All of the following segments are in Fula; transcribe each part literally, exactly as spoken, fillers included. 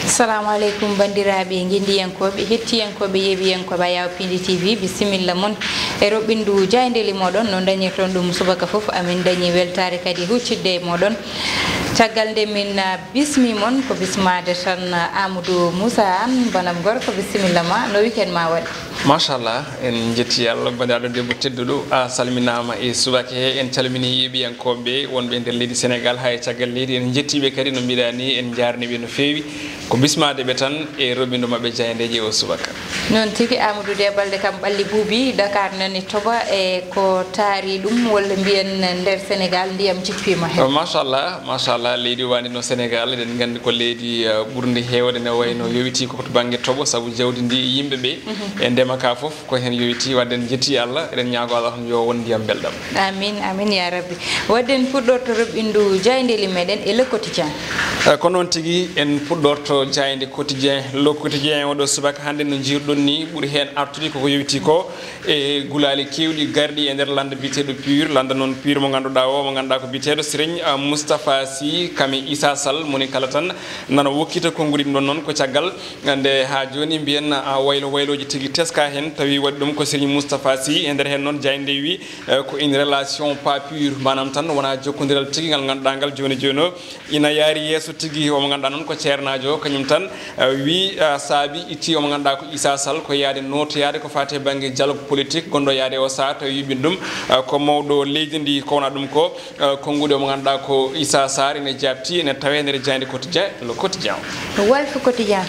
Assalamu aleykum, banndiraaɓe nginndiyankooɓe, hettiyankooɓe, yeeɓiyankooɓe Ayaw Pindi T V, bisimilla mon e roɓɓindu jaayndeeli mooɗon. No dañirton ɗum subaka fof, amin dañi weltaare kadi huccitde e mooɗon. Caggal nde min, ah, bismi mon, ko bismaade tan, ah, Amadou Moussa Anne, banam gorko, bisimilla ma, no weekend ma waɗi? Machallah, en njetti Allah, banndiraaɗo debbo tedduɗo, a salminaama e subaka he. En calmini yeeɓiyankooɓe wonɓe e nder leydi Sénégal, haa e caggal leydi. En njettiiɓe kadi, no mbiɗa ni, en njaarniiɓe no feewi. Ko bismaade ɓe tan e roɓɓindu maɓɓe jaayndeeji o subaka. Noon tigi, Amadou, ɗe balɗe kam ɓalli buubi, Dakar nani toɓa, e ko taari ɗum, walla mbiyen nder Sénégal ndiyam jippiima heen? Machallah, machallah, leydi wandi no Sénégal, eɗen nganndi ko leydi, eh, ɓurndi heewde ne wayno yowiti ko to bannge toɓo, sabu jawdi ndi, yimɓe ɓe, e ndema ka fof ko heen yowiti. Wadde en njetti Allah, eɗen ñaago Allah tan yo won ndiyam belɗam. Amin, amin ya rabbi. Wadde en puɗɗorto roɓɓindu jaayndeeli meɗen e Le Quotidien. Eh, ko noon tigi, en puɗɗorto jaaynde Quotidien. Le Quotidien oɗo subaka hannde, no njiirɗon ni, ɓuri heen artude koko yowiti ko e gulaali keewɗi garɗi e nder lannda biyeteeɗo Pur. Lannda noon Pur mo ngannduɗaa o, mo ngannduɗaa ko biyeteeɗo Serigne, ah, Moustapha Sy, kam e Issa Sall, moni kala tan nana wokkita konnguɗi ɗum ɗon noon ko caggal nde haa jooni mbiyen, ah, waylo waylooji tigi teska heen, tawi waɗi ɗum ko Serigne Moustapha Sy. E nder heen noon jaaynde wi, eh, ko une relation pas pure, maanaam tan wonaa jokkondiral tigi ngal ngannduɗaa ngal jooni jooni o. Ina yaari yeeso tigi, omo ngannduɗaa noon ko ceernaajo, kañum tan, eh, wi, eh, saabi itti omo ngannduɗaa ko Issa Sall, ko yaade nootoyaade ko faati e bannge dialogue politique gonɗo yaade o sahaa, tawi yuɓɓin ɗum, eh, ko mawɗo leydi ndi kowna ɗum ko, eh, konnguɗi omo ngannduɗaa ko Issa Sarr, ene jaabti, ene tawee nder jaaynde Quotidien, Le Quotidien. Walf Quotidien.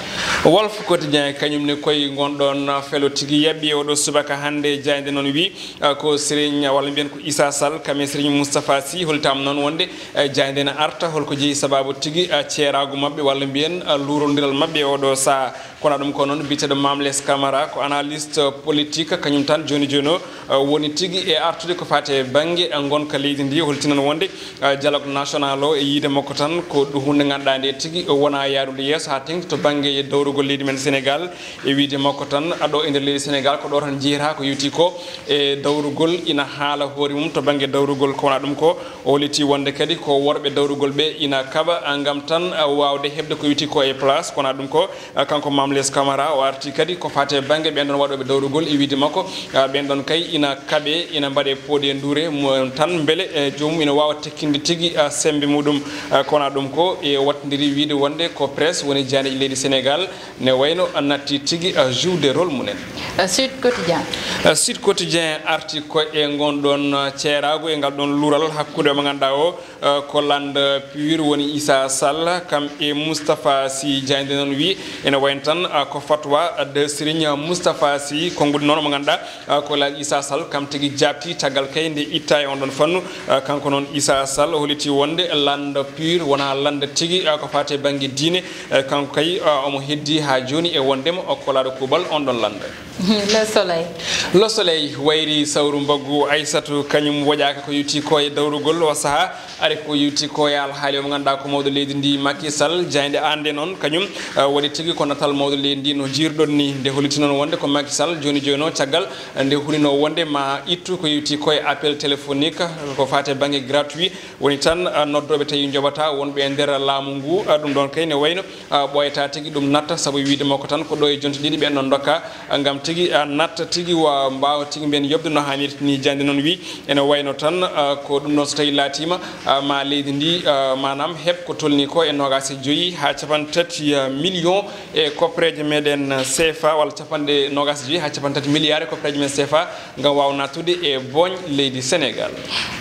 Walf Quotidien, kañum ne koye ngon ɗon felo tigi yaɓɓi e oɗo subaka hannde, jaaynde noon wi, eh, ko Serigne, walla mbiyen ko Issa Sall, kam e Serigne Moustapha Sy, holtaama noon wonde, eh, jaaynde ene arta, holko jeyi sababu tigi, eh, ceeraagu maɓɓe, walla mbiyen, eh, luurondiral maɓɓe e oɗo sahaa. Kono ɗum ko noon biyeteeɗo Mame Less Camara, ko analyste politique, kañum tan jooni jooni o, eh, woni tigi e artude ko faati e bannge, eh, ngonka leydi ndi, holtinan wonde, eh, dialogue national o e yiide makko tan ko ɗum huunde ngannduɗaa nde tigi wona yaarude yeeso haa teŋti to bannge dawrugol leydi men Sénégal. E wiide makko tan, ɗo e nder leydi Sénégal, ko ɗo tan njiyata ko yowiti ko e dawrugol, ina haala hoore mum to bannge dawrugol. Ko wona ɗum ko, o holliti wonde kadi ko worɓe dawrugol ɓe ina kaɓa, ah, ngam tan, ah, waawde heɓde ko yowiti ko e place. Ko wona ɗum ko, ah, kanko Mame Less Camara, o arti kadi ko faati e bannge ɓeen ɗoon waɗooɓe dawrugol. E wiide makko, ah, ɓeen ɗoon kay ina kaɓe, ina mbaɗe pooɗe nduure mo tan mbele, eh, joomum ina waawa tekkinde tigi, ah, semmbe muɗum. Ah, ko wona ɗum ko, e wattindiri wiide wonde ko presse woni jaayndeeji leydi Sénégal, ne wayno a natti tigi, a, jouer rôle mumen. A, Sud Quotidien. A, Sud Quotidien arti ko e ngon ɗon, a, ceeraagu e ngal ɗon luural hakkunde mo ngannduɗaa o, a, ko lannda Pur woni Issa Sall, kam e Moustapha Sy. Jaaynde noon wi ene wayno tan, a, ko fatwa de Serigne Moustapha Sy, konnguɗi noon mo ngannduɗaa, a, ko El Hadj Issa Sall, kam tigi jaabti caggal kay nde itta e on ɗon fannu. A, kanko noon Issa Sall o holliti wonde lannda Pur wona lannda tigi, a, ko faati e bannge diine. E, kanko kay, a, omo heddi haa jooni e wondema o kolaaɗo kuuɓal on ɗon lannda. Le Soleil. Le Soleil wayri sawru mbaggu Aysatu, kañum woƴaaka ko yowiti ko e dawrugol o sahaa, ari ko yowiti ko e alhaali o mo ngannduɗaa ko mawɗo leydi ndi Macky Sall. Jaaynde annde noon kañum, a, waɗi tigi ko natal mawɗo leydi ndi no jiirɗon ni. Nde holliti noon wonde ko Macky Sall jooni jooni o caggal nde hunino wonde ma ittu ko yowiti ko e appel téléphonique ko faati e bannge gratuit. Woni tan, a, noddooɓe tawi njoɓata wonɓe e nder laamu ngu, a, ɗum ɗon kay ne wayno, a, ɓooyata tigi ɗum natta, sabu wiide makko tan ko ɗo e jonte ɗiɗi ɓeen ɗon ndokka, a, ngam tigi, a, natta tigi wa mbaawa tigi mbeen yoɓde no haanirta ni. Jaaynde noon wi ene wayno tan, a, ko ɗum ɗon so tawi laatiima, a, ma leydi ndi, a, maanaam heɓ ko tolni ko e noogaas e joyi haa capanɗe tati, a, million e koppereeje meɗen C F A, walla capanɗe noogaas e joyi haa capanɗe tati milliards e koppereeje men C F A, ngam waawa nattude e booñ leydi Sénégal.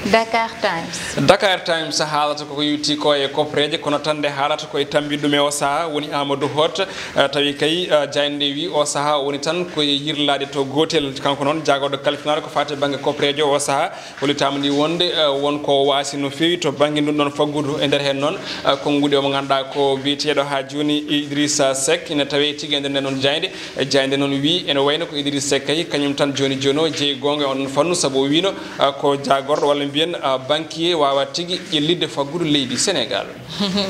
Dakar Times. Dakar Times haalata ko ko yowiti ko e koppereeje, kono tan nde haalata ko e tambiiɗo ɗum e o sahaa woni Amadou Hott. Eh, tawi kay, eh, jaaynde wi o sahaa o woni tan ko e yirlaade to gootel. Kanko noon jaagorɗo kalfinaaɗo ko faati e bannge koppereeje o sahaa, hollitaama ni wonde, eh, won ko waasi no feewi to bannge ndun ɗon faggudu. E nder heen noon, eh, konnguɗi omo ngannduɗaa ko biyeteeɗo haa jooni Idrissa Seck ina tawee tigi e nder nden noon jaaynde. E jaaynde noon wi ene wayno ko Idrissa Seck kay kañum tan jooni jooni o jeyi goonga e on ɗon fannu, sabu o wiino, ah, ko jaagorɗo walla mbiyen, ah, banquier waawa tigi ƴellitde faggudu leydi Sénégal.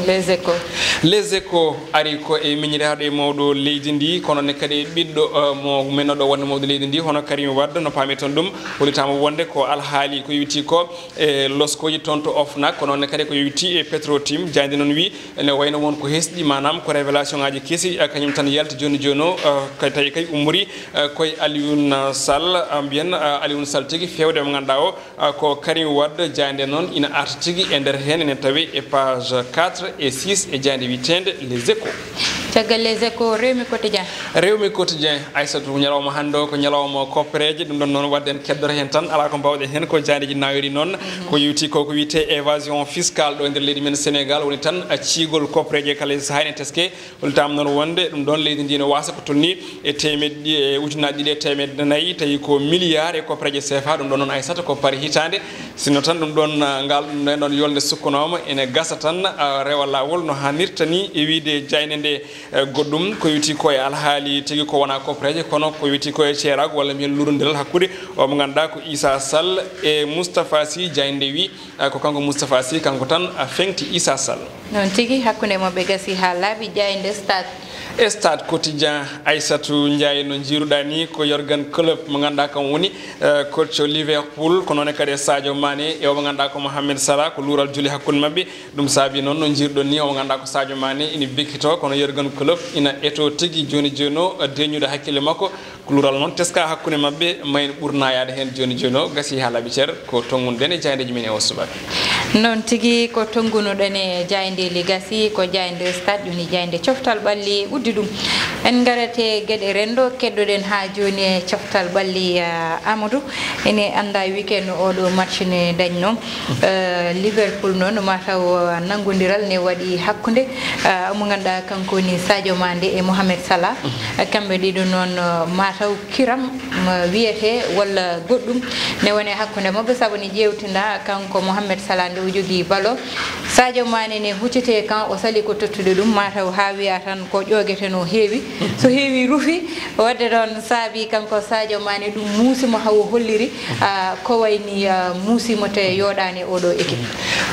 Les Échos. Les Échos ari ko e miñiraaɗo e mawɗo leydi ndi, kono ne kadi e ɓiɗɗo, ah, mo Min ɗo wonde mawɗo leydi ndi, hono Karim Wade, no paameten ɗum, hollitaama wonde ko alhaali ko yowiti ko e loskooji toon to OFNAC, ko noon ne kadi ko yowiti e Petro-Tim. Jaaynde noon wi ene wayno won ko hesɗi, maanaam ko révélation ngaaji kesi, eh, kañum tan yalti jooni jooni o, eh, kay tawi kay ummori, eh, koye Alioune Sall, eh, mbiyen, eh, Alioune Sall tigi feewde mo ngannduɗaa o, eh, ko Karim Wade. Jaaynde noon ina arti tigi e nder heen, ene tawi e page quatre et six e jaaynde wiyeteende Les Échos. Caggal Les Échos, Rewmi Quotidien. Rewmi Quotidien, Aissatou, ñalawma hannde o ko ñalawma koppereeje, ɗum ɗoon noon waɗde en keddora heen tan, alaa ko mbaawɗen heen ko jaayndeeji nawiri noon. Mhm. Ko yowiti ko ko wiyetee évasion fiscale ɗo e nder leydi men Sénégal, woni tan ciigol koppereeje kala e sahaa ene teske. Hollitaama noon wonde ɗum ɗoon leydi ndi no waasa ko tolnii e teemedde ɗi-, e ujunnaaji ɗiɗi e teemedde nayi, tawi ko milliard e koppereeje C F A, ɗum ɗoon noon Aissatou ko par hitaande. Sinno tan ɗum ɗoon, ah, ngal, ɗum ɗoon yolnde sukkunooma, ene gasa tan, ah, rewa laawol no haanirta ni e wiyde jaaynde nde. Eh, goɗɗum ko yowiti ko e alhaali tigi ko wonaa koppereeje, kono ko yowiti ko e ceeraagu walla mbiyen luurondiral hakkunde o mo ngannduɗaa ko Issa Sall e Moustapha Sy. Jaaynde wi, eh, ko kanko Moustapha Sy, kanko tan, ah, feŋti Issa Sall. Noon tigi, hakkunde maɓɓe gasi haa laaɓi, jaaynde Stade. E Stade Quotidien, Aissatou Ndiaye, no njiiruɗaa ni ko Jurgen Klopp mo ngannduɗaa kam woni, eh, coach Liverpool, ko noon kadi e Sadio Mané e o mo ngannduɗaa ko Mohamed Salah, ko luural joli hakkunde maɓɓe. Ɗum saabi noon no njiiruɗon ni o mo ngannduɗaa ko Sadio Mané ina bekkitoo, kono Jurgen Klopp ina etoo tigi jooni jooni o, eh, deeƴnude hakkille makko. Ko luural noon teska hakkunde maɓɓe, ma en ɓur naayaade heen jooni jooni o, gasi haa laaɓi cer, ko tonngunoɗen e jaayndeeji men e oo subaka. Noon tigi, ko tonngunoɗen e jaayndeeli gasi, ko jaaynde Stade, woni jaaynde coftal ɓalli uddi ɗum. En ngarete geɗe renndo, keddoɗen haa jooni e coftal ɓalli, ah, Amadou. Ene anndaa weekend oɗo match ne dañnoo. Eh, Liverpool noon, mataw, eh, nanngondiral ne waɗi hakkunde, eh, mo ngannduɗaa kanko woni Sadio Mané e Mohamed Salah. Mhm. Eh, kamɓe ɗiɗo noon, eh, mataw kiram, mm, wiyetee walla goɗɗum ne woni hakkunde maɓɓe, sabu ne ƴeewtinda kanko Mohamed Salah nde o jogii balo. Sadio Mané ne huccitee kan, o sali ko tottude ɗum, mataw haa wiya tan ko ƴoogete no heewi. So heewi rufi, waɗde noon saabi kanko Sadio Mané ɗum muusi mo, hawo holliri, ah, ko wayni, ah, muusi mo te yooɗaani oɗo équipe.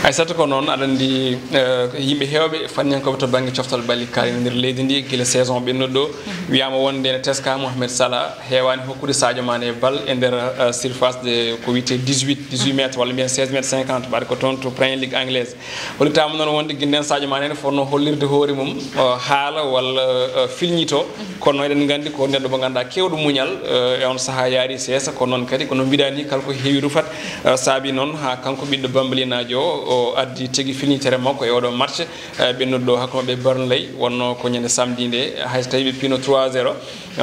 Aissatou, ko noon, aɗa anndi, eh, yimɓe heewɓe, fanniyankooɓe to bannge coftal ɓalli kaalii e nder leydi ndi, gila saison ɓennuɗo ɗo, wiyaama wonde ene teska Mohamed Salah heewaani hokkude Sadio Mané bal e nder, eh, surface de ko wiyetee dix-huit, dix-huit mètres walla mbiyen seize mètres cinquante, mbaɗa ko toon to Premier League anglaise. Hollitaama noon wonde gila ndeen Sadio Mané ne fotnoo hollirde hoore mum, o haala walla, eh, filñito. Kono eɗen nganndi ko neɗɗo mo ngannduɗaa keewɗo muñal, eh, e on sahaa yaari seesa, kono noon kadi ko no mbiɗaa ni, kala ko heewi rufat, eh, saabi noon haa kanko ɓiɗɗo Bambalinaajo o, o addi tigi filñitere makko e oɗo match, eh, ɓennuɗo ɗo hakkunde maɓɓe Burnley, wonnoo ko ñande samedi nde, hay so tawii ɓe piino trois zéro.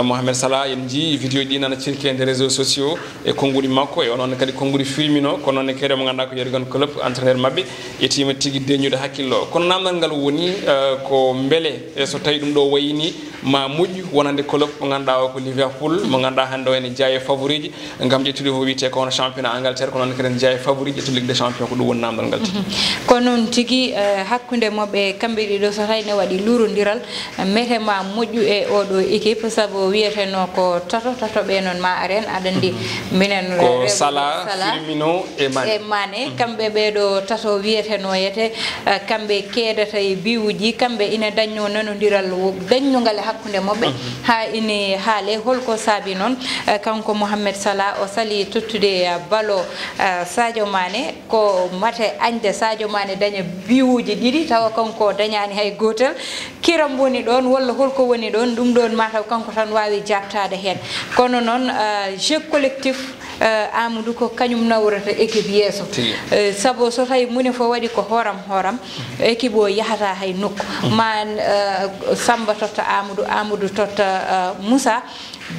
Mohamed Salah, en njii vidéo ji ɗi nana circuler e nder réseaux sociaux e konnguɗi makko, e o noon kadi konnguɗi Firmino, kono noon kadi mo ngannduɗaa ko Jurgen Klopp, entraîneur maɓɓe, etiima tigi deeƴnude hakkillo. Kono naamndal ngal woni, eh, ko mbele, e so tawii ɗum ɗo wayi ni, ma moƴƴu wonande Klopp mo ngannduɗaa o ko Liverpool, mo ngannduɗaa hannde o ene jeyaa e favori ji, ngam ƴettude ko wiyetee ko hono championnat Angleterre, kono noon kadi ene jeyaa e favori ƴettude Ligue des Champions, ko ɗum woni naamndal ngal tigi. Mhm. Ko noon tigi, eh, hakkunde maɓɓe kamɓe ɗiɗo, so tawi ne waɗi luurondiral, mete ma moƴƴu e oɗo équipe, sabu wiyetenoo ko tato, tato ɓe noon ma aren, aɗa anndi, mhm, minen ko rewɓe Salah, Salah, Firmino e Mané. E Mané, mhm, kamɓe ɓeeɗo tato wiyetenooyete, eh, kamɓe keedata e biwuji, kamɓe ina dañnoo nanondiral wo-, dañnungal e hakkunde maɓɓe, mhm, haa ine haale. Holko saabi noon, eh, kanko Mohamed Salah o sali tottude, eh, balo, eh, Sadio Mané? Ko mate añde Sadio Mané daña biwuji ɗiɗi, tawa kanko dañaani hay gootel. Kiram woni ɗoon, walla holko woni ɗoon? Ɗum ɗoon mataw kanko tan waawi jaabtaade heen. Kono noon, ah, jeu collectif, ah, Amadou, ko kañum nawrata équipe yeeso. Tigi. Eh, sabu so tawi mone fof waɗi ko hooram hooram, équipe o yahata hay nokku. Mm. Ma, eh, Samba totta Amadou, Amadou totta, eh, Moussa.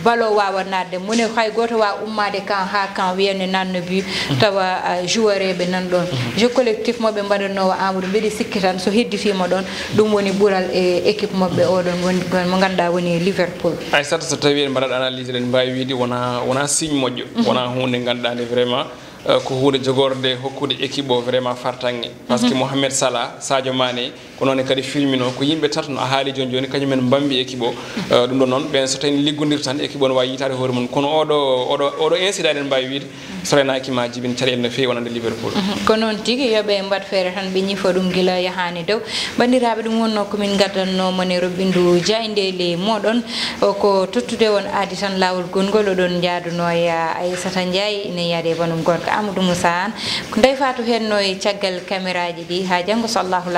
Balo waawa naatde. Mone hay gooto waawa ummaade kan haa kan wiya ne nanna bi, mhm, tawa, ah, joueur eɓe nan ɗoon. Mhm. Jeu collectif mo ɓe mbaɗannoo Amadou, mbeɗi sikki tan so hedditiima ɗoon, ɗum woni ɓural e équipe maɓɓe o ɗoon woni, mo ngannduɗaa woni Liverpool. Aissata, so tawii en mbaɗat analyse, eɗen mbaawi wiide wonaa, wonaa signe moƴƴo, mhm, wonaa huunde ngannduɗaa nde vraiment, eh, ko huunde jogorde hokkude équipe o vraiment fartaŋŋe. Parce que, mhm, Mohamed Salah, Sadio Mané, ko noon kadi Firmino, ko yimɓe tato no a haali jooni jooni, kañum en mbambi équipe o. Eh, ɗum ɗo noon, ɓen so tawi liggondir tan, équipe o no waawi yitaade hoore mum. Kono oɗo, oɗo, oɗo incident eɗen mbaawi wiide, So renaaki ma jibin caɗeele no feewi wonande Liverpool. Mhm. Ko noon tigi, yo ɓe mbaɗ feere tan ɓe ñifo ɗum gila yahaani dow. Banndiraaɓe, ɗum wonnoo ko min ngaddanno mon e roɓɓindu jaayndeeli mooɗon. O ko tottude on aadi tan laawol gonngol, oɗon njaadunoo e Aissata Ndiaye, ina yaade e banum gorko Amadou Moussa Anne. Ko Ndeye Fatou heenno e caggal kameraaji ɗi. Haa janngo so Allahu